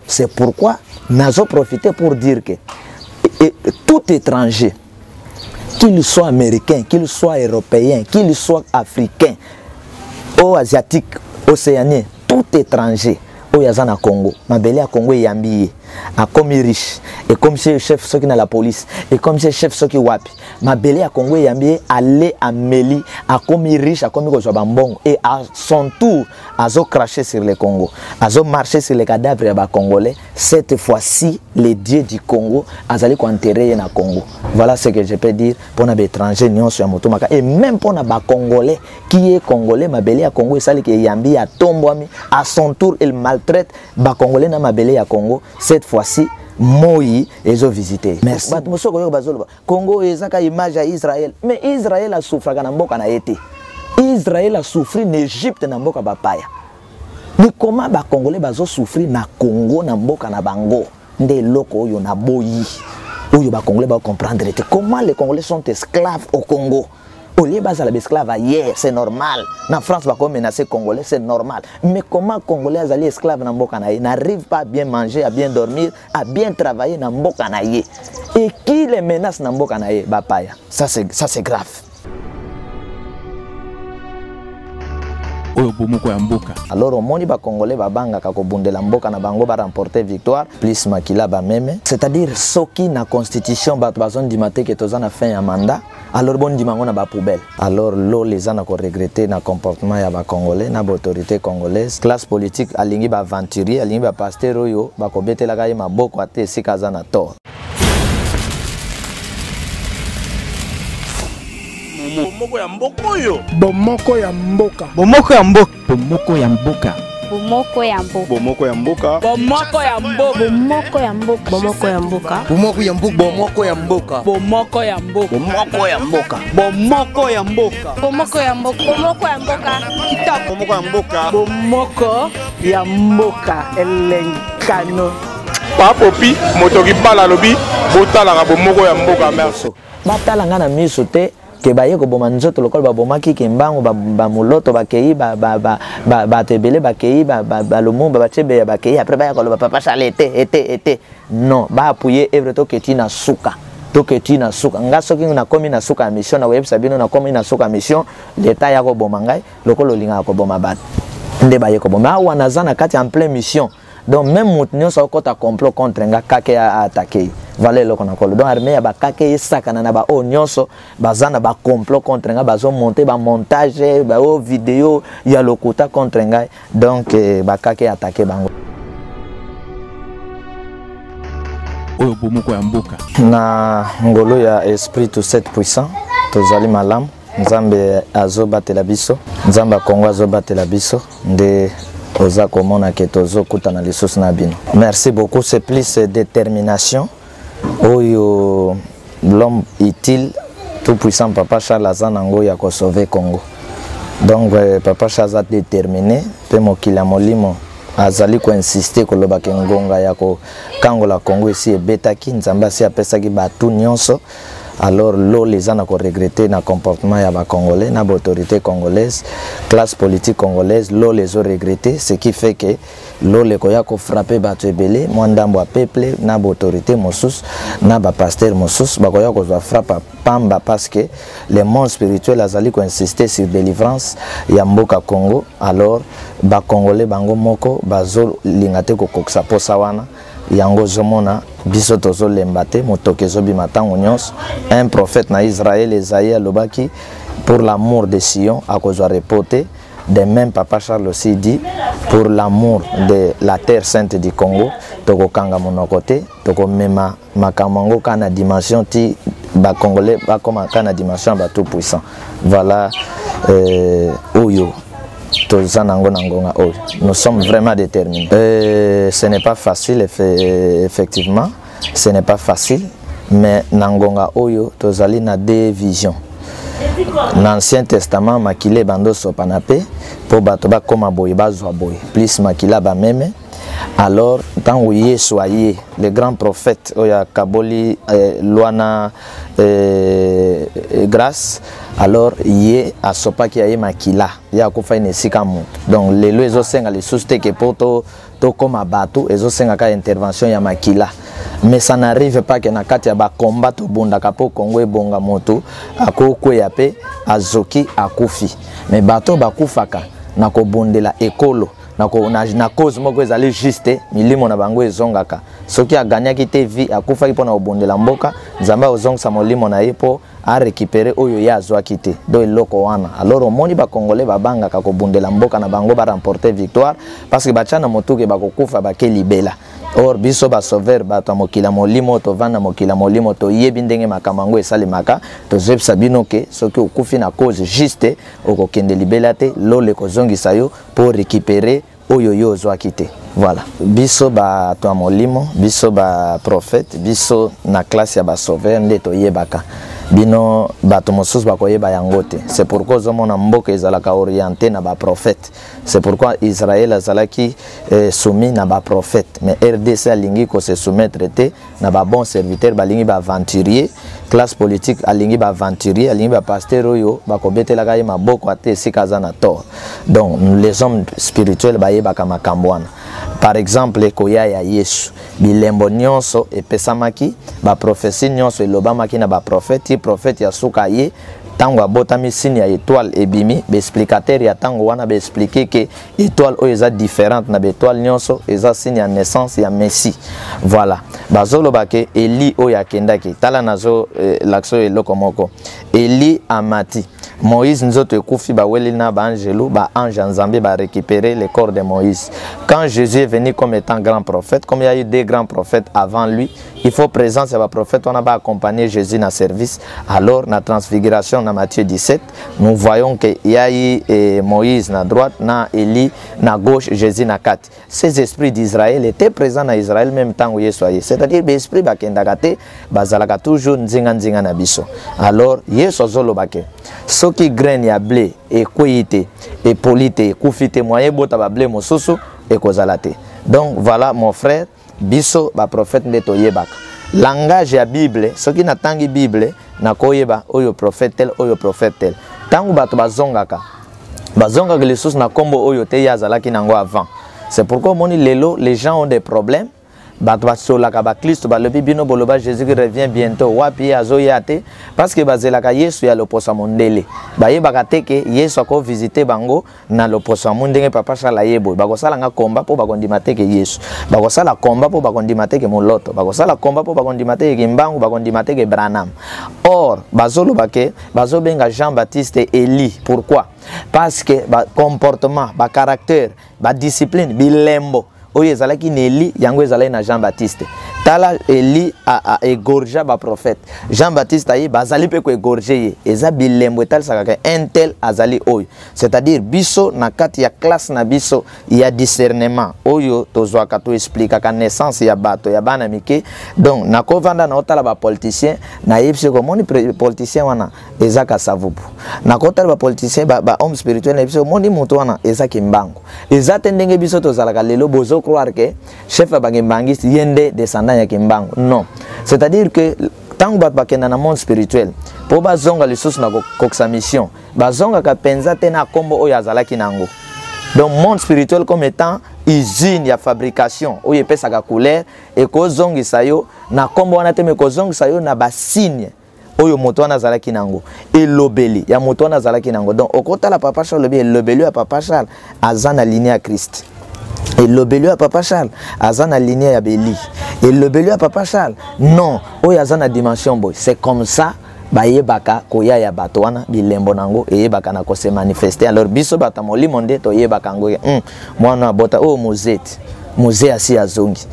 C'est pourquoi nazo profiter pour dire que et, tout étranger, qu'il soit américain, qu'il soit européen, qu'il soit africain, ou asiatique, océanien, tout étranger oyo aza na Congo, mabele ya Congo eyambi ye, akomi riche, ekomisi ye chef soki na la police, ekomisi ye chef soki wapi, mabele ya Congo eyambi ye, ale ameli, akomi riche, akomi kozwa bambongo, et à son tour azo cracher sur le Congo, azo marcher sur les cadavres ya ba Congolais. Cette fois-ci, le Dieu du Congo azali ko enterrer ye na Congo. Voilà ce que je peux dire pona ba étrangers nyonso ya moto maka, et même pona ba Congolais qui est Congolais, mabele ya Congo esali ke yambi ya tombwami, à son tour il maltraite ba Congolais na mabele ya Congo. Cette fois-ci moi ezo visiter. Merci. Bato mosusu koyoka bazoloba Congo ezaka image ya Israël, mais Israël a souffraka na mboka na ye te. Israël a souffri na Égypte na mboka bapaya. Mais comment ba Congolais bazo souffrir na Congo na mboka na bango? Nde eloko oyo na boyi. Oyo ba Congolais ba comprendre te. Comment les Congolais sont esclaves au Congo? Au lieu bazala ba esclave ailleurs, c'est normal. Na France ba ko menacer Congolais, c'est normal. Mais comment Congolais azali esclave na mboka na ye, n'arrive pas à bien manger, à bien dormir, à bien travailler na mboka na ye? Et qui les menace na mboka na ye? Bapaya. Ça c'est grave. Oyo bomoko ya mboka. Alors omoni ba Congolais babangaka kobundela mboka na bango ba remporter victoire plus makila ba meme. C'est-à-dire soki na constitution bato bazondima te ke toza na fin ya mandat, alors bondima ngo na ba poubelle. Alors lol eza na ko regretter na comportement ya ba Congolais na ba autorité congolaise. Classe politique alingi ba aventurier, alingi ba pasteur oyo bakobetelaka ye maboko ate esika aza na tort. Bomoko ya mboka oyo. Bomoko ya mboka. Bomoko ya mboka. Bomoko ya mboka. Bomoko ya mboka. Bomoko ya mboka. Bomoko ya mboka. Bomoko ya mboka. Bomoko ya mboka. Bomoko ya mboka. Bomoko ya mboka. Bomoko ya mboka. Bomoko ya mboka. Bomoko ya mboka. Bomoko ya mboka. Bomoko ya mboka. Kitoko. Bomoko ya mboka. Bomoko ya mboka. Elenkano. Papopi moto kibala lobi botalaka bomoko ya mboka. Merci. Batala nga na miso te ke baye koboma nzoto lokola babomaki ke mbangu ba moloto bakei bato ebele bakei ba Lumumba batie beya bakei après baya koloba papa Charles ete ete ete. Non, ba appuyer evre toketi na suka. Toketi na suka. Nga soki nakomi na suka ya mission, nakoyebisa bino nakomi na suka ya mission, l'État ya koboma ngai lokola olingaka koboma bato. Nde baye koboma. Awa naza na kati en pleine mission. Donc même moto nyonso akota complot contre nga kake a attaquer. Voilà eloko na kolo. Donc armée ya ba kake esakana na ba oyo nyonso baza na ba complot contre nga, bazo monter ba montage, ba oyo vidéo ya lokuta contre nga. Donc ba kake attaquer bango. Oyo bomoko ya mboka. Na ngolo ya esprit tout sept puissant, tozali malamu. Nzambe azobatela biso, Nzambe ya Congo azobatela biso, nde oza komona ke tozokutana lisusu na bino. Merci beaucoup, c'est plus détermination oyo l'homme utile tout puissant papa Charles aza nango ya ko sauver Congo. Donc papa Charles a déterminé pe mokili ya molimo azali ko insister koloba ke ngonga ya ko kangola Congo esi ebetaki, Nzambe asi apesaki batu nyonso. Alors lol eza na ko regretter na comportement ya ba Congolais na ba autorité congolaise, classe politique congolaise, lol ezo regretter, ce qui fait que lol ekoya ko frapper bato ebele, mwa ndambo ya peuple na ba autorité mosusu na ba pasteur mosusu bakoya kozwa frappe ya pamba parce que le monde spirituel azali ko insister sur délivrance ya mboka Congo. Alors ba Congolais bango moko bazo linga te kokokisa posa wana. Yango zomona biso tozolemba te, motoki ezobima ntango nyonso. Un prophète na Israël, Esaïe, alobaki pour l'amour de Sion akozwa repos te. De même papa Charles aussi dit pour l'amour de la terre sainte du Congo tokokanga monoko te, tokomema makambo yango kaka na dimension ti ba Congolais bakoma kaka na dimension ya ba tout puissant. Voilà oyo toza nango na ngonga oyo. Nous sommes vraiment déterminés. Ce n'est pas facile, effectivement, ce n'est pas facile, mais na ngonga oyo tozali na deux visions. Na Ancien Testament makila ebando sopana pe po bato bakoma boye bazwa boye plus makila ba meme. Alors ntango Yesu aye, le grand prophète oyo akaboli loi na grâce, alors ye asopaki aye makila, ye akufaki na esika moto. Donc lelo ezosenga lisusu te ke po Tokoma bato, ezosenga kaka intervention ya makila. Mais ça n'arrive pas que na kati ya bakomba tobundaka mpo Kongo ebonga, moto akokweya mpe azoki, akufi. Mais bato bakufaka na kobundela ekolo na cause moko ezali juste, milimo na bango ezongaka. Soki aganyaki te vie, akufaki mpo na kobundela mboka, Nzambe akozongisa molimo na ye mpo arécupérer oyo ye azwaki te. Do eloko wana, alors omoni Bacongolais babangaka kobundela mboka na bango, baremporter victoire, parce que batya na motuke bakokufa, bake libela. Or biso basauveur, bato ya mokili ya molimo, tovanda mokili ya molimo, toyebi ndenge makambo yango esalemaka. Tozoyebisa bino ke soki okufi na cause juste, okokende libela te, lola ekozongisa yo mpo récupérer oyo yo ozwaki te. Voilà, biso bato ya molimo, biso baprophète, biso na classe ya basauveur nde toyebaka. Bino bato mosusu bakoyeba yango te. C'est pourquoi ozomona mboka ezalaka orienté na baprophète. C'est pourquoi Israël azalaki soumis na baprophète, mais RDC alingi kose soumettre te na babon serviteur. Balingi baaventurier. Classe politique alingi baaventurier, alingi bapasteur oyo bakobetelaka ye maboko ate esika aza na tort. Donc les hommes spirituels bayebaka makambo wana. Par exemple, koya ya Yesu, bilembo nyonso epesamaki, baprophétie nyonso elobamaki na baprophète. Ti prophète ya suka ye, ntango abotami, signe ya étoile ebimi. Baexplicateur ya ntango wana baexpliquer ke étoile oyo eza différente na baétoile nyonso, eza signe ya naissance ya Messie. Voilà, bazoloba ke Eli oyo akendaki, tala, nazolakisa oyo eloko moko. Eli amati, Moïse nzoto ekufi, baweli na baangelu, baange ya Nzambe barécupérer le corps de Moïse. Quand Jésus est venu comme étant grand prophète, comme il y a eu des grands prophètes avant lui, il faut présence ya baprophète wana baaccompagner Jésus na service. Alors na transfiguration, na Matthieu 17, nous voyons que il y a eu Moïse na droite, na Élie na gauche, Jésus na kati. Ces esprits d'Israël étaient présents na Israël même ntango Yesu aye. C'est-à-dire baesprit bakendaka te, bazalaka toujours nzinga nzinga na biso. Alors Yesu azoloba ke soki graine ya blé ekwei te, epoli te, ekufi te, moyen ebota bablé mosusu ekozala te. Donc voilà, mon frère, biso baprophète nde toyebaka langage ya Bible. Soki natangi Bible, nakoyeba oyo prophète tel, oyo prophète tel. Ntango bato bazongaka, bazongaka lisusu na nkombo oyo te ye azalaki nango avant. C'est pourquoi omoni lelo les gens ont des problèmes. Bato basolaka baklisto, balobi: "Bino boloba Jésus qui revient bientôt, wapi ye azoya te?" Parce que bazelaka Yesu ya loposo ya mondele. Bayebaka te ke Yesu akovisite bango na loposo ya mu ndenge papa Charles aye boye. Bakosala nga komba mpo bakondima te ke Yesu, bakosala komba mpo bakondima te ke moloto, bakosala komba mpo bakondima te ke Mbangu, bakondima te ke Branham. Or bazoloba ke bazobenga Jean Baptiste Eli. Pourquoi? Parce que bacomportement, bacaractère, badiscipline, bilembo oyo ezalaki na Eli, yango ezalaki na Jean Baptiste. Tala, Eli aégorger baprophète, Jean Baptiste aye, bazali mpe koégorger ye. Eza bilembo etalisaka ke un tel azali oyo. C'est-à-dire biso na kati ya classe na biso ya discernement oyo tozwaka, toexplikaka naissance ya bato ya bana mike. Donc nakovanda na otala bapoliticien, nayebi soki omoni politicien wana eza Kasavubu. Nakotala bapoliticien, bahomme ba spirituel, nayebi soki omoni moto wana eza Kimbangu. Eza te ndenge biso tozalaka lelo, bozo croire ke chef ya bakimbangiste ye nde descendant ya Kimbangu. Non, c'est-à-dire que ntango bato bakenda na monde spirituel mpo bazonga lisusu na kokokisa mission, bazongaka mpenza te na nkombo oyo azalaki nango. Donc monde spirituel comme étant usine ya fabrication oyo epesaka couleur, ekozongisa yo na nkombo wana te, me ekozongisa yo na basigne oyo moto wana azalaki nango, elobeli ya moto wana azalaki nango. Donc okotala papa Charles, olobi elobeli ya papa Charles aza na ligne ya Christ, elobeli ya papa Charles aza na ligne ya beli, elobeli ya papa Charles non, oyo aza na dimension boye. C'est comme ça bayebaka koya ya bato wana, bilembo nango eyebaka na kose manifester. Alors biso bato ya molimo nde toyebaka yango. Mwana abota oyo mozeti, moze asi azongi.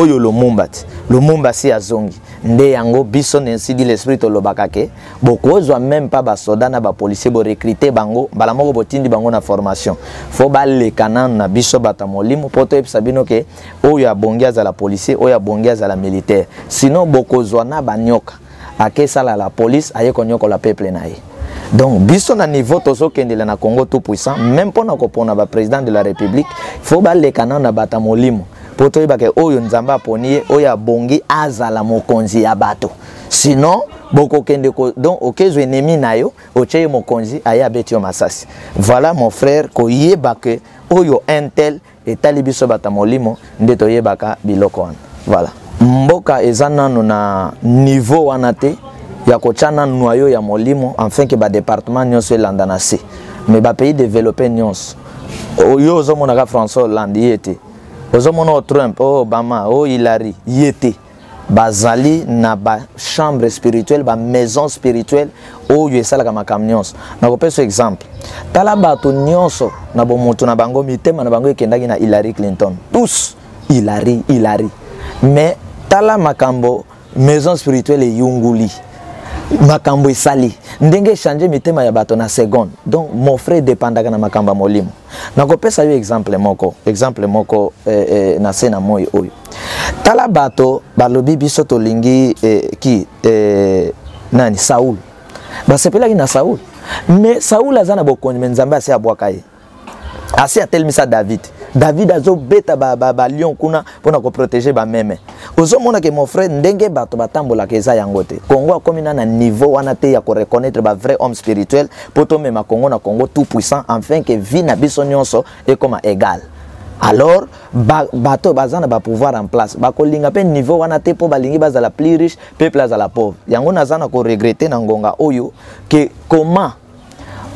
Oyo Lumumba ti Lumumba asi azongi. Nde yango biso ainsi dit l'esprit tolobaka ke bokozwa même pas basoda na bapolicier, borecruter bango mbala moko, botindi bango na formation, fo baleka nanu na biso bato ya molimo mpo toyebisa bino ke oyo abongi azala policier, oyo abongi azala militaire. Sinon bokozwa na banyoka, akesala la police, aye konyokola peuple na ye. Donc biso na niveau tozokendela na Congo tout puissant, même mpona kopona baprésident de la République, fo baleka nano na bato ya molimo mpo toyebaka oyo Nzambe aponi ye, oyo abongi azala mokonzi ya bato. Sinon bokokende ko, donc okezwa ennemi na yo, otie ye mokonzi, aye abeti yo masasi. Voilà, mon frère, koyeba ke oyo un tel. Etali biso bato ya molimo nde toyebaka biloko wana. Voilà. Mboka eza nanu na niveau wana te ya kotya na noyau ya molimo afin que ba département nyonso elanda na se. Mais ba pays développés nyonso, yo ozomonaka François Hollande ye te, ozomona o Trump, o Obama, o Hillary ye te. Bazali na ba chambre spirituelle, ba maison spirituelle oyo esalaka makambo nyonso. Nakopesa exemple, tala bato nyonso na bomoto na bango, mitema na bango ekendaki na Hillary Clinton, tous Hillary, Hillary. Mais tala makambo maison spirituelle eyunguli, makambo esali ndenge echange mitema ya bato na seconde. Donc mon frère, dépendaka na makambo ya molimo. Nakopesa yo exemple moko, exemple moko na se na moi oyo. Tala bato balobi biso tolingi ki nani, Saul. Basepelaki na Saul, mais Saul aza na bokonzi, mais Nzambe asi abwaka ye, asi atelemisa David. David azobeta ba, ba, ba lion kuna mpona koprotege bameme. Ozomona ke mon frère, ndenge bato batambolaka eza yango te. Congo akomi na na niveau wana te ya koreconnaître ba vrai homme spirituel mpo tomema Congo na Congo tout puissant, enfin que vie na biso nyonso ekoma égal. Alors bato baza na bapouvoir en place bakolinga mpe niveau wana te, mpo balingi bazala plus riche, peuple azala pauvre. Yango naza na koregrete na ngonga oyo ke comment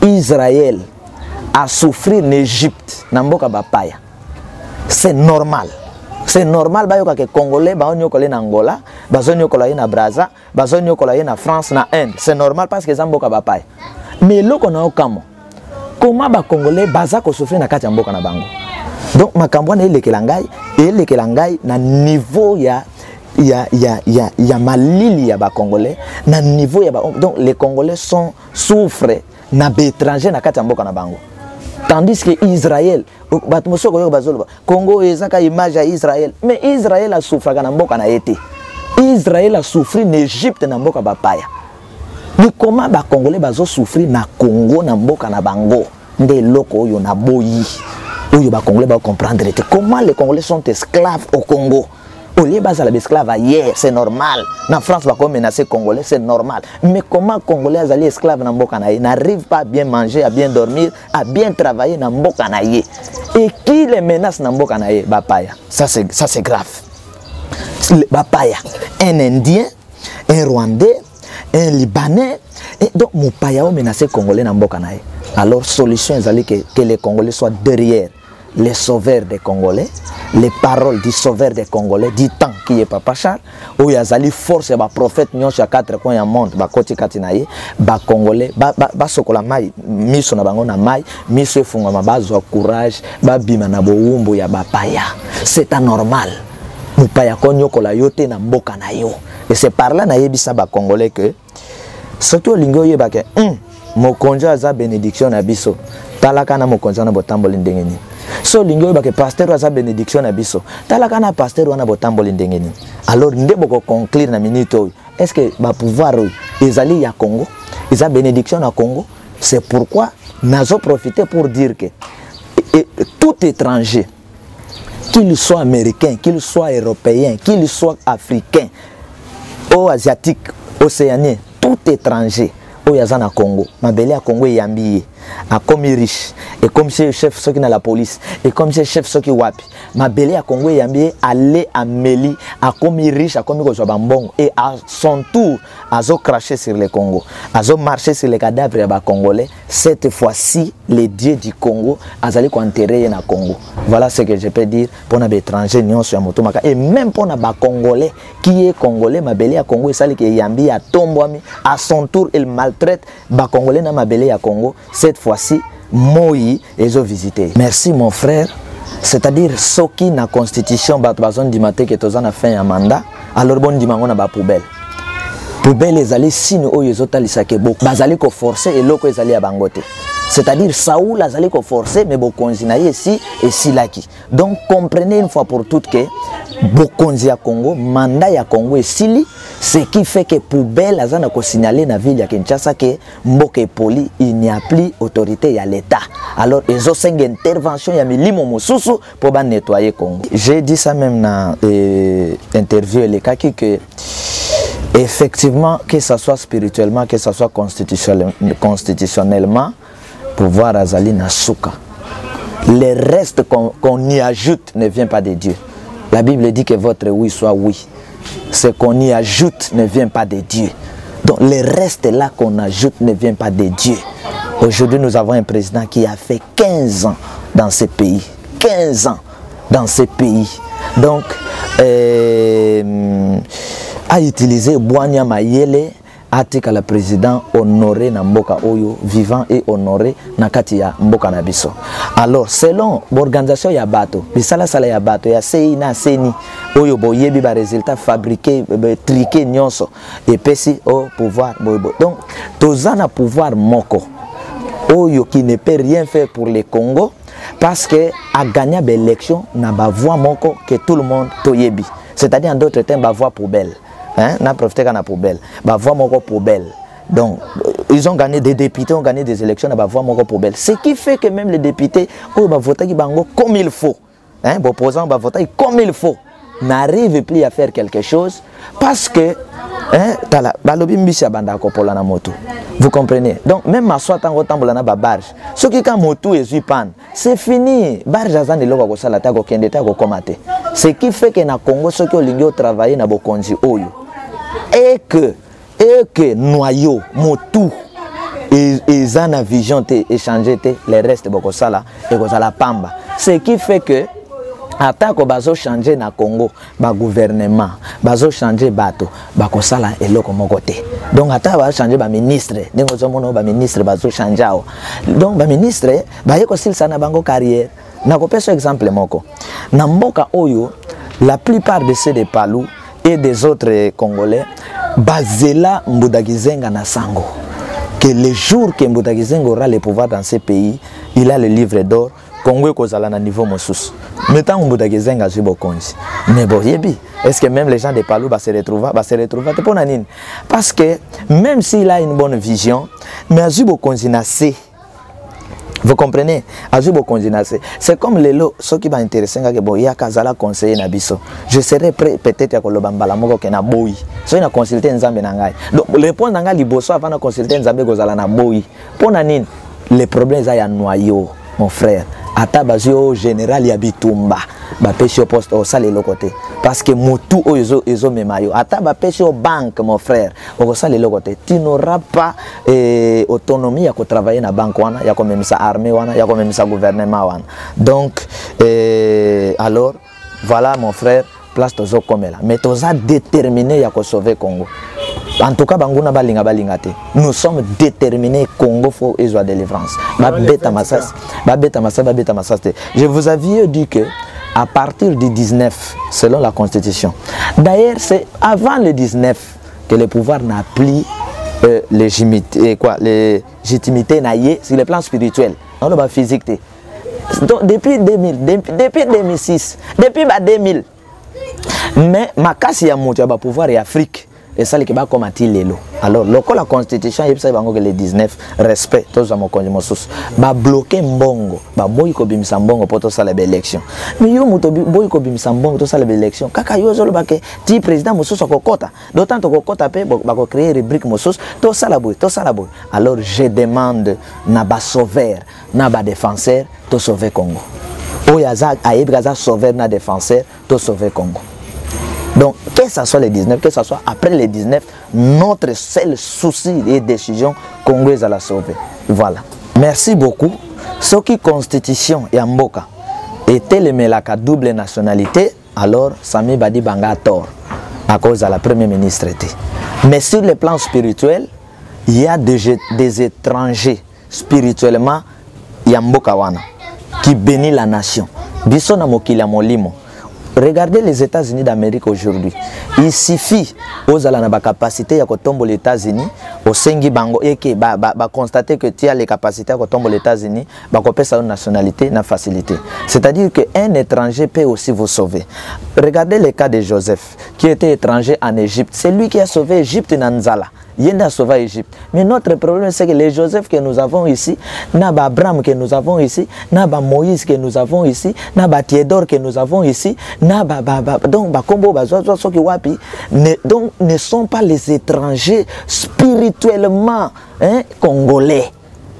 Israël a souffrir na Égypte, na mboka bapaya. C'est normal, c'est normal bayoka ke Congolais baonyokola ye na Angola, bazonyokola ye na Braza, bazonyokola ye na France, na Inde. C'est normal parce que eza mboka bapaya. Mais eloko na okamwa, comment bacongolais baza kosouffrir na kati ya mboka na bango? Donc makambo wana elekela ngai, elekela ngai na niveau ya malili ya bacongolais, na niveau ya ba, donc les Congolais sont souffrent na baétranger na kati ya mboka na bango, tandis que Israël, bato mosusu okoyoka bazoloba Congo ezaka image ya Israël, mais Israël asouffraka na mboka na ye te. Israël asouffrir na Égypte, na mboka bapaya. Mais comment bacongolais bazosouffrir na Congo, na mboka na bango? Nde eloko oyo naboyi, oyo bacongolais bacomprendre te, comment les Congolais sont esclaves au Congo au lieu bazala baesclave ailleurs. C'est normal, na France bakomenace Congolais, c'est normal, mais comment Congolais azali esclave na mboka na ye, n'arrive pas à bien manger, à bien dormir, à bien travailler na mboka na ye, et qui les menace na mboka na ye? Bapaya. Ça c'est, ça c'est grave. Bapaya, un Indien, un Rwandais, un Libanais, et donc mopaya oyo menace Congolais na mboka na ye. Alors solution ezali que les Congolais soient derrière les sauveurs des Congolais, les paroles du sauveur des Congolais du temps qui est Papa Charles, oyo azali force ya baprophète nyonso ya quatre coins ya monde bakoti kati na ye. Bacongolais basokola mai miso na bango na mai, miso efungwama, bazwa courage, babima na bowumbu ya bapaya. C'est anormal, mopaya konyokola yo te na mboka na yo. Et c'est par là nayebisa bacongolais que soki olingi oyeba ke mokonzi aza bénédiction na biso, talaka na mokonzi wana botamboli ndenge nini. So olingi oyeba ke pasteur aza bénédiction na biso, talaka na pasteur wana botamboli ndenge nini. Alors nde bokoconclure na minute oyo, est ce que bapouvoir oyo ezali ya Congo, eza bénédiction na Congo? C'est pourquoi nazoprofiter pour dire que tout étranger, qu'il soit américain, qu'il soit européen, qu'il soit africain ou asiatique, océanien, tout étranger oyo aza na Congo, mabele ya Congo eyambi ye, akomi riche, ekomisi ye chef soki na la police, ekomisi ye chef soki wapi, mabele ya Congo eyambi ye, ale ameli, akomi riche, akomi kozwa bambongo, et à son tour azocracher sur le Congo, azomarcher sur les cadavres ya bacongolais. Cette fois-ci, le Dieu du Congo azali koenterre ye na Congo. Voilà ce que je peux dire mpona baétranger nyonso ya moto maka, et même mpona bacongolais qui est Congolais, mabele ya Congo esaliki eyambi, atombwami, à son tour il maltraite bacongolais na mabele ya Congo. Cette fois-ci moi ezovisite. Merci mon frère. C'est-à-dire soki na constitution bato bazondima te ke toza na fin ya mandat, alors bondima yango na bapoubelle. Poubelle ezali signe oyo ezotalisa ke bazali koforce eloko ezali ya bango te. C'est-à-dire Saoul azali koforce, mais bokonzi na ye esi esilaki. Donc comprenez une fois pour toutes que bokonzi ya Congo, mandat ya Congo esili, ce qui fait que poubelle aza na kosignale na ville ya Kinshasa ke mboka epoli, il n'y a plus autorité ya l'État. Alors ezosenga intervention ya milimo mosusu mpo banettoyer Congo. J'ai dit ça même na interview elekaki que effectivement, que ça soit spirituellement, que ça soit constitutionnellement, pouvoir azali na suka. Le reste qu'on qu y ajoute ne vient pas de Dieu. La Bible dit que votre oui soit oui. Ce qu'on y ajoute ne vient pas de Dieu. Donc le reste là qu'on ajoute ne vient pas de Dieu. Aujourd'hui, nous avons un président qui a fait 15 ans dans ce pays. 15 ans dans ce pays. Donc, euh, a utilisé bwanya mayele atikala président honoré na mboka oyo vivant et honoré na kati ya mboka na biso. Alors selon organisation ya bato, bisalasala ya bato ya CI na CENI oyo boyebi ba résultat fabriqué truqué nyonso epesi au pouvoir boye boye. Donc toza na pouvoir moko oyo qui ne peut rien faire pour le Congo parce que a gagné l'élection na ba voix moko que tout le monde toyebi. C'est-à-dire en d'autres termes ba voix poubelle. Hein, na profité na poubelle. Ba voix moko poubelle. Donc, ils ont gagné des députés, ont gagné des élections, na voix moko poubelle. Ce qui fait que même les députés, oyo ba votaki bango comme il faut. Hein, bon opposant ba votaki comme il faut, n'arrive plus à faire quelque chose parce que hein, tala balobi mbisi abanda kopola na moto. Vous comprenez? Donc même maswa tango tambola na ba barge. Soki ka moto ezui panne, c'est fini. Barge aza na eloko kosala ta kokende ta kokoma te. Ce qui fait que na Congo soki olingi otravailler na bokonzi oyo et que noyau motu eza na vision te échanger te, le reste bokosala ekozala pamba. Ce qui fait que atako bazo changer na Congo ba gouvernement bazo changer bato bakosala eloko moko te. Donc ata ba changer ba ministre ndenge ozomona ba ministre bazo changer awa. Donc ba ministre baye kosilisa na bango carrière. Nakopesa exemple moko na mboka oyo, la plupart de ceux de Palu et des autres Congolais bazela Mbuta Gizenga na sango que le jour que Mbuta Gizenga aura le pouvoir dans ce pays, il a le livre d'or, Congo ekozala na niveau mosusu. Mais tango Mbuta Gizenga azwi bokonzi, mais boyebi, est-ce que même les gens de Palu ba se retrouva, ba se retrouva te pona nini? Parce que même s'il a une bonne vision, mais azwi bokonzi na se. Vous comprenez? Azwi bokonzi na se. C'est comme lelo soki ba intéressé ngake bo yaka zala conseiller na biso. Je serais prêt peut-être ya koloba mbala moko ke na boyi. Soki na consulter Nzambe na ngai. Donc répondre na ngai liboso avant na consulter Nzambe kozala na boyi. Pona nini? Le problème eza ya noyau, mon frère. Ata bazwi oyo général ya bitumba, bapesi yo poste osala eloko te. Parce que motu oyo ezomema yo. Ata bapesi yo banque, mon frère, okosala eloko te. Tu n'auras pas autonomie ya kotravailler na banque wana, ya komemisa armée wana, ya komemisa gouvernement wana. Donc, alors, voilà mon frère, place tozokomela. Mais toza déterminé ya kosauver Congo. En tout cas, banguna balinga balinga te. Nous sommes déterminés, Congo faut ezwa délivrance. Babeta masas, babeta masas, babeta masas te. Je vous avais dit que à partir du 19, selon la Constitution. D'ailleurs, c'est avant le 19 que le pouvoir n'a plus légitimité, quoi, légitimité na ye sur le plan spirituel, non le bas physique te. Donc depuis 2000, depuis 2006, depuis ba 2000. Mais makasi ya moto ya ba pouvoir ya Afrique esali ke bakoma ti lelo. Alors lokola constitution yebisa bango ke le 19 respect tozwa mokonzi mosusu, ba bloquer mbongo, ba boyi kobimisa mbongo po tosala ba élection. Mais yo moto boyi kobimisa mbongo tosala ba élection, kaka yo ozoloba ke ti président mosusu akokota, d'autant tokokota pe bako créer rubrique mosusu tosala boye, tosala boye. Alors je demande na ba sauveur, na ba défenseur to sauver Congo. Oyo aza ayebi aza sauveur na défenseur to sauver Congo. Donc, que ce soit le 19, que ce soit après le 19, notre seul souci et décision, Congo est à la sauver. Voilà. Merci beaucoup. Ce qui constitution ya mboka était le melaka double nationalité, alors Samy Badibanga a tort à cause de la première ministre. Mais sur le plan spirituel, il y a des étrangers spirituellement ya mboka wana qui bénit la nation. Biso na mokili ya molimo. Regardez les États-Unis d'Amérique aujourd'hui. Il suffit aux ala na ba capacité ya kotombo les États-Unis, au sengi bango et que ba, ba, ba constater que tu as les capacités ya kotombo les États-Unis, ba kopesa une nationalité na facilité. C'est-à-dire que un étranger peut aussi vous sauver. Regardez le cas de Joseph qui était étranger en Égypte. C'est lui qui a sauvé Égypte na Nzala. Il a sauvé Égypte. Mais notre problème, c'est que les Joseph que nous avons ici, na ba Abraham que nous avons ici, na ba Moïse que nous avons ici, na ba Théodore que nous avons ici, na ba, ba, ba, donc, ba Kombo, ba Zwa, Zwa, Soki, Wapi, ne, donc, ne sont pas les étrangers spirituellement, hein, congolais.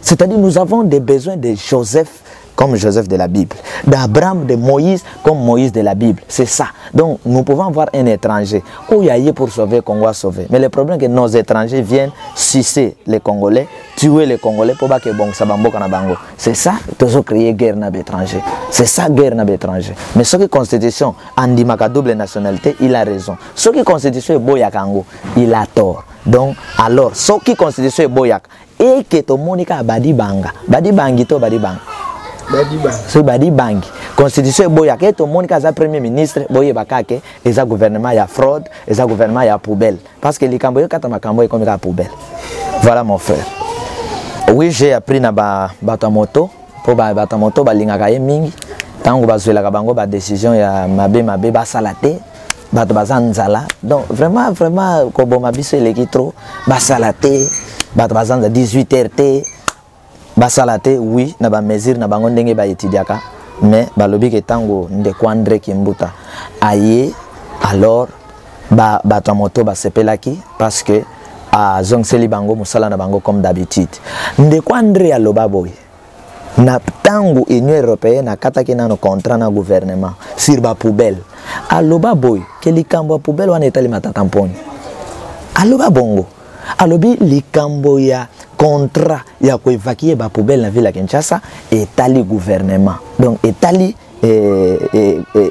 C'est-à-dire, nous avons des besoins de Joseph comme Joseph de la Bible, d'Abraham, de Moïse, comme Moïse de la Bible. C'est ça. Donc, nous pouvons voir un étranger. Où il y a pour sauver, Congo a sauvé. Mais le problème est que nos étrangers viennent sucer les Congolais, tuer les Congolais pour que bon, ça bamboka na bango. C'est ça, toujours créer guerre na étranger. C'est ça, guerre na étranger. Mais ce qui constitution, andimaka double nationalité, il a raison. Ce qui constitution est boyakango, il a tort. Donc, alors, ce qui constitution est boyak, et que tomonika badi banga, badi bangi to badi banga. Soki badi bangi constitution eboyaka ete omoni kaka aza premier ministre, boyeba kaka ke eza gouvernement ya fraude, eza gouvernement ya poubelle, parce que likambo ekata makambo ekomi kaka poubelle. Voilà mon frère. Oui, j'ai appris na bato ya moto, mpo bato ya moto balingaka ye mingi. Ntango bazwelaka bango badécision ya mabe mabe, basala te, bato baza nzala. Donc vraiment, vraiment, koboma biso eleki trop. Basala te, bato baza nzala, 18 heures te, basala te. Oui, na bamesure na bango ndenge baétudiaka, mais balobi ke ntango ndeko André Kimbuta aye, alors bato ya moto basepelaki parce que azongiseli bango mosala na bango comme d'habitude. Ndeko André aloba boye: na ntango Union européenne akataki nano contrat na gouvernement sur bapoubelle, aloba boye ke likambo ya poubelle wana etali Matata Mponi. Aloba bongo, alobi likambo ya contrat ya koévacuer bapoubelle na ville ya Kinshasa etali gouvernement, donc etali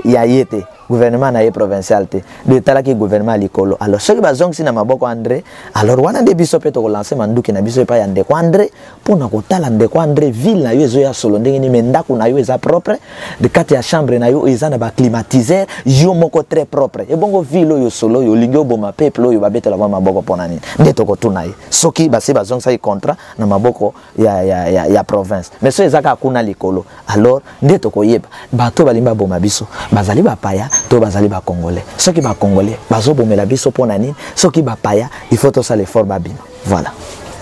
ya ye te, gouvernement na ye provincial te, do etalaki gouvernement ya likolo. Alors soki bazongisi na maboko André, alors wana nde biso mpe tokolancer manduki na biso epai ya ndeko André mpona kotala. Ndeko André, ville na yo ezoya solo ndenge nini? Me ndako na yo eza propre, de kati ya chambre na yo eza na baclimatiseur, yo moko très propre. Ebongo ville oyo solo oyo olingi oboma peuple oyo babetela mwa maboko mpona nini? Nde tokotuna ye soki basi bazongisaki contrat na maboko ya province. Mais so eza kaka kuna likolo, alors nde tokoyeba bato balingi baboma biso bazali bapaya to bazali bacongolais. Soki bacongolais, bazobomela biso mpona nini? Soki bapaya, il faut tosala effort babima. Voilà.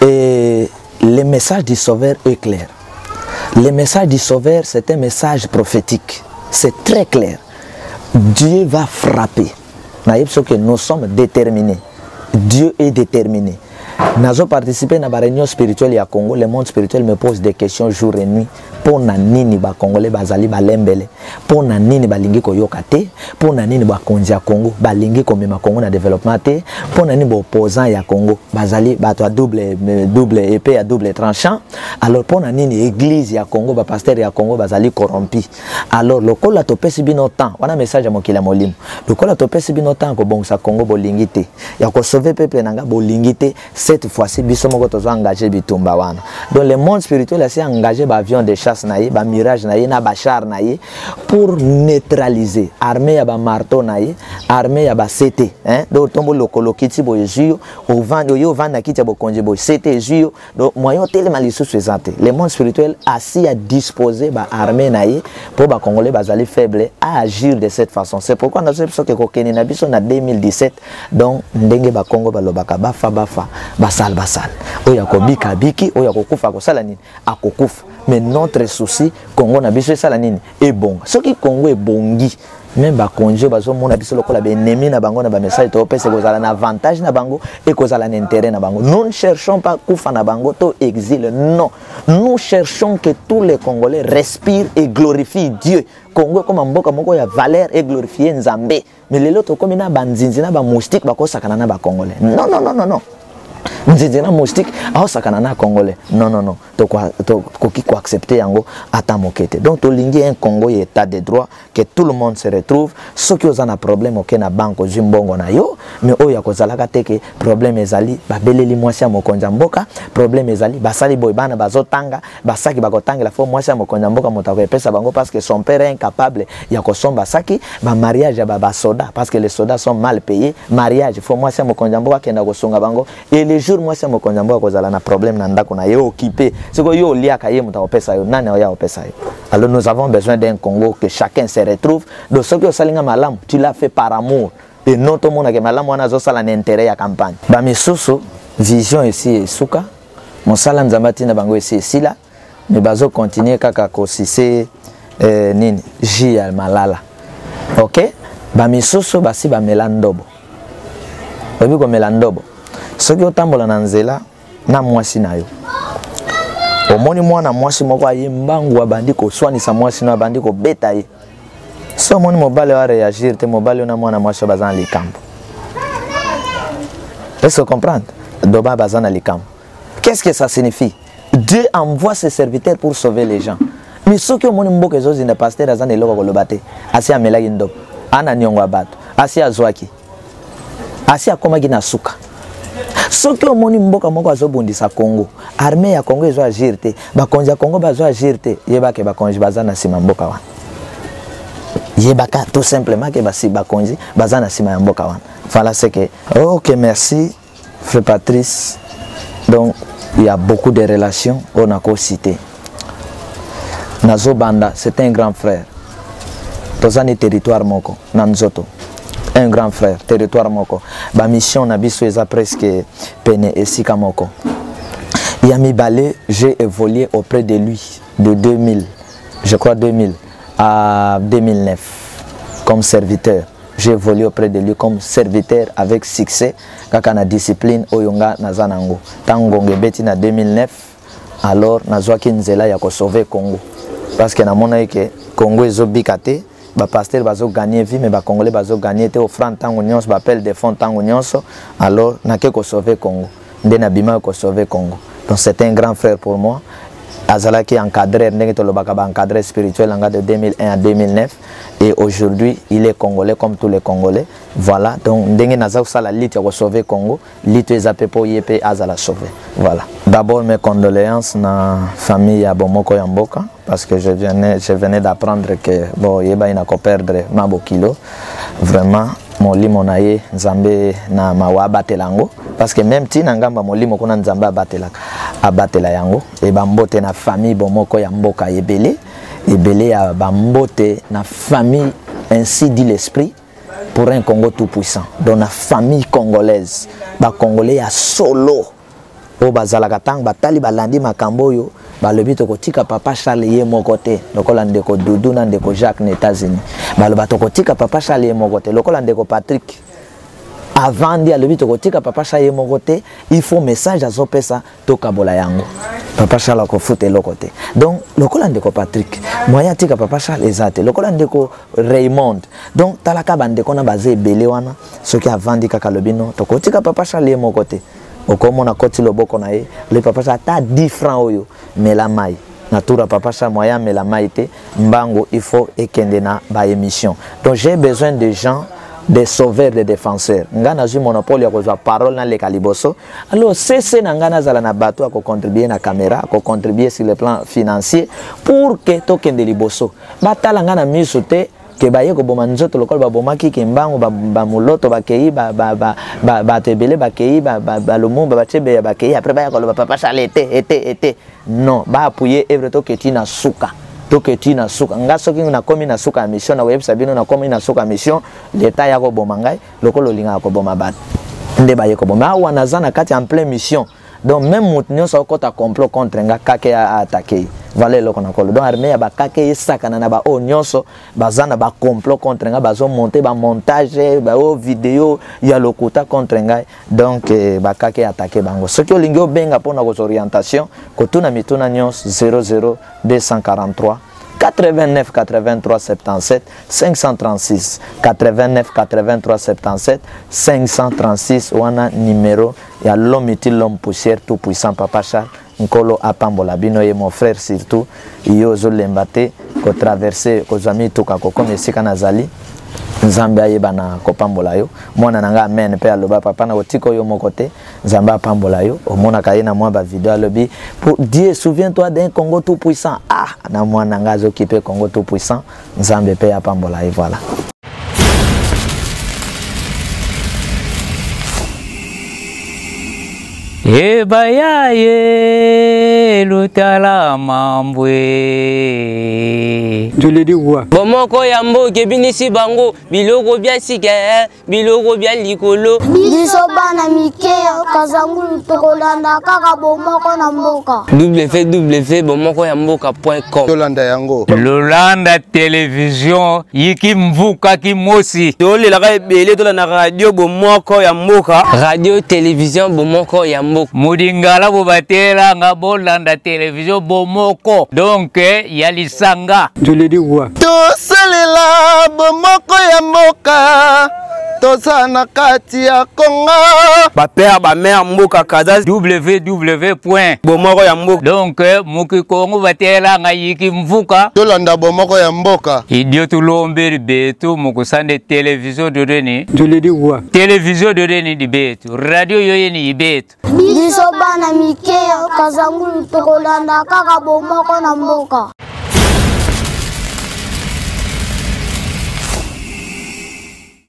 Et le message du sauveur est clair. Le message du sauveur, c'est un message prophétique, c'est très clair. Dieu va frapper. Nayebi soki nous sommes déterminés, Dieu est déterminé. Nazo participer na baréunion spirituelle ya Congo. Le monde spirituel me pose des questions jour et nuit: mpo na nini bacongolais bazali balembele? Mpo na nini balingi koyoka te? Mpo na nini bakonzi ya Congo balingi komema Congo na développement te? Mpo na nini baopposant ya Congo bazali bato ya double épée ya double tranchant? Alors mpo na nini église ya Congo, bapasteur ya Congo bazali corrompu? Alors lokola topesi bino temps wana, message ya mokili ya molimo, lokola topesi bino temps kobongisa Congo, bolingi te, ya kosauver peuple na nga, bolingi te, cette fois-ci biso moko tozo engagé bitumba wana. Donc le monde spirituel asi engagé baavion de chasse na ye, bamirage na ye na bachar na ye pour neutraliser armée ya bamarteau na ye, armée ya basete, hein? Donc tombo lokolo kiti boye ezwi yo, ovandi, oye ovandi na kiti ya bokonzi boye, sete ezwi yo, donc moyen otelema lisusu eza te. Le monde spirituel asi a disposé baarmée na ye mpo bacongolais bazali faible à agir de cette façon. C'est pourquoi nazo biso ke kokende na biso na 2017. Donc ndenge bakongo balobaka, bafa bafa, basala basala, oyo akobika abiki, oyo akokufa akosala nini? Akokufa. Mais notre souci, Congo na biso esala nini? Ebonga. Soki Congo ebongi, même bakonzi oyo bazomona biso lokola baennemi na bango, na bamessage topesa ekozala na avantage na bango, ekozala na intérêt na bango. Nous ne cherchons pas kufa na bango to exil, non. Nous cherchons que tous les Congolais respirent et glorifient Dieu. Congo ekoma mboka moko ya valeur et glorifie Nzambe. Mais lelo tokomi na banzinzi na bamoustique bakosakana na bacongolais. Non, non, non, non, non. Nzinzi na moustique aosakana na Congolais, non, non, non. Tokoki koaccepter yango ata moke te. Donc tolingi un Congo ya état de droit, que tout le monde se retrouve. Soki oza na problème, oke na banque, ozwi mbongo na yo. Mais oyo akozalaka te ke problème ezali, babeleli mwasi ya mokonzi ya mboka, problème ezali, basali boye, bana bazotanga, basaki bakotangela, fo mwasi ya mokonzi ya mboka moto akoepesa bango parce que son père est incapable ya kosomba saki. Bamariage ya basoda, parce que les soldats sont mal payés, mariage fo mwasi ya mokonzi ya mboka akenda kosunga bango. Et le jour mwasi ya mokonzi ya mboka kozala na problème na ndako na ye, okipe sikoyo yo oliaka, ye moto akopesa yo, nani oya akopesa yo? Alors nous avons besoin d'un Congo que chacun se retrouve. Donc soki osalinga malamu, tu l'as fait par amour et non tomonake malamu wana azosala na intérêt ya campagne. Bamisusu vision esi esuka, mosala Nzambe atinda bango esi esila, me bazocontinuer kaka kosise nini, jus ya malala. Ok, bamisusu basi bamela ndobo. Oyebi komela ndobo? Soki otambola na nzela na mwasi na yo, Omoni mwana mwasi moko aye mbangu abandi koswanisa mwasi no, abandi kobeta ye. So omoni mobali oyo areagir te, mobali oyo na mwana mwasi oyo baza na likambo. Est-ce que comprendre? Doba baza na likambo. Qu'est-ce que ça signifie? Dieu envoie ses serviteurs pour sauver les gens. Mais soki omoni mboka ezozinda, pasteur aza na eloko koloba te, asi amelaki ndobo, ana niongo ya bato, asi azwaki, asi akomaki na suka. Soki omoni mboka moko azobundisa Congo, armée ya Congo ezo agir te, bakonzi ya Congo bazo agir te, yebake bakonzi baza na nsima mboka wana. Yebaka tout simplement ke basi bakonzi baza na nsima ya mboka wana. Voilà ce que. Ok, merci frère Patrice. Donc il y a beaucoup de relations on a cité. Nazo Banda, c'est un grand frère. Tozani territoire moko na nzoto. Un grand frère, territoire moko. Ba mission na biso eza presque pene esika moko. Ya mibale, j'ai évolué auprès de lui de 2000, je crois 2000 à 2009 comme serviteur. J'ai évolué auprès de lui comme serviteur avec succès kaka na discipline oyo nga naza nango. Tango ngonga ebeti na 2009, alors nazwaki nzela ya kosauver Congo parce que namonaki ke Congo ezobika te, ba pasteur bazo gagner vie mais ba congolais bazo gagner te, offrande tango nyonso, ba appel de fonds tango nyonso. Alors nake kosauver Congo, nde nabimaki kosauver Congo. Donc c'est un grand frère pour moi. Azalaki encadreur, ndenge tolobaka ba encadreur spirituel nga de 2001 à 2009, et aujourd'hui il est congolais comme tous les congolais. Voilà, donc ndenge naza kosala lutte ya kosauver Congo, lutte eza pe po ye pe azala sauver. Voilà, d'abord mes condoléances na famille ya Bomoko ya mboka, parce que je venais d'apprendre que bon, yeba ina ko perdre mabokilo. Vraiment molimo na ye Nzambe na mawa abatela yango, parce que même ti na ngamba molimo kuna Nzambe abatelaka, abatela yango. E bambote na famille Bomoko ya mboka ebele ebele ya bambote na famille, ainsi dit l'esprit, pour un Congo tout puissant. Donc la famille congolaise, ba congolais ya solo oyo bazalaka ntango batali balandi makambo oyo balobi tokotika papa Charles ye moko te, lokola ndeko Doudou na ndeko Jacques na États-Unis baloba tokotika papa Charles ye moko te, lokola ndeko Patrick avandi alobi tokotika papa Charles ye moko te, il faut message azopesa tokabola yango, papa Charles akofuta eloko te. Donc lokola ndeko Patrick moyen atika papa Charles eza te, lokola ndeko Raymond. Donc talaka bandeko na baza ebele wana, soki avandi kaka alobi no tokotika papa Charles ye moko te, okomona koti loboko na ye le papa Charles ata 10 francs oyo mela mai na tour papa Charles moyen amela mai te, mbango il faut ekende na ba émission. Donc j'ai besoin de gens, des sauveurs, des défenseurs. Nga nazwi monopole ya kozwa parole na leka liboso. Alors cc na nga nazala na bato ya kocontribuer na caméra, kocontribuer sur le plan financier pour que tokende liboso. Batala nga na miso te ke baye koboma nzoto lokola babomaki ke mbango ba moloto bakei, bato ebele bakei, balumumba batie bakei, après baya koloba papa Charles ete ete ete. Non, baappuyer œuvre toketi na suka, toketi na suka. Nga soki nakomi na suka ya mission, nakoyebisa bino nakomi na suka ya mission, leta ya koboma ngai lokola olingaka koboma bato nde baye koboma. Awa naza na kati en plein mission, donc même moto nyonso akota complot contre nga kake attaquer ye. Voilà eloko na kolo. Donc armée ya bakake esakana na baoyo nyonso baza na bacomplot contre ngai, bazomonter bamontage baoyo video ya lokuta contre ngai. Donc bakake attaquer bango. Soki olingi obenga mpona kozwa orientation, kotuna mituna nyonso, 00 243 89 83 77 536, 89 83 77 536, wana numéro ya l'homme utile, l'homme poussière, tout puissant papa Charles. Nkolo apambola bino ye mon frère, surtout yo ozolemba te kotraverser, kozwa mituka kokoma esika nazali. Nzambe ayeba na kopambola yo, mwana na nga. Amen. Mpe aloba papa na kotika oyo moko te, Nzambe apambola yo. Omonaka ye na mwa bavideo alobi pour Dieu, souviens-toi d'un Congo tout puissant. Ah, na mwana nga azokipe Congo tout puissant, Nzambe mpe apambola ye. Voilà. Ebaya ye lutala mambwe. Bomoko ya mboka ebinisi bango biloko bya sika, biloko bya likolo. Biso bana mike ya Kazangulu tokolanda kaka Bomoko na Mboka. www bomoko ya mboka com. Tolanda yango. Lolanda télévision yiki mvuka kimosi. Tolelaka ebele, tolanda radio Bomoko ya Mboka. Radio télévision Bomoko ya Mboka. Mudingala bobatelanga bolanda. bolanda televizio bomoko donc ya lisanga. Tosalela bomoko ya mboka, toza na kati ya Kongo. Bapère bamère mboka kaza www point bomoko ya mboka. Donc muki Kongo batelanga yiki mvuka. Tolanda bomoko ya mboka. Idio tulombeli betu mukusande televizio dodeni. Televizio dodeni di betu. Radio yoyeni ibetu. Biso bana mike ya Kazangulu tokolanda kaka bomoko na mboka.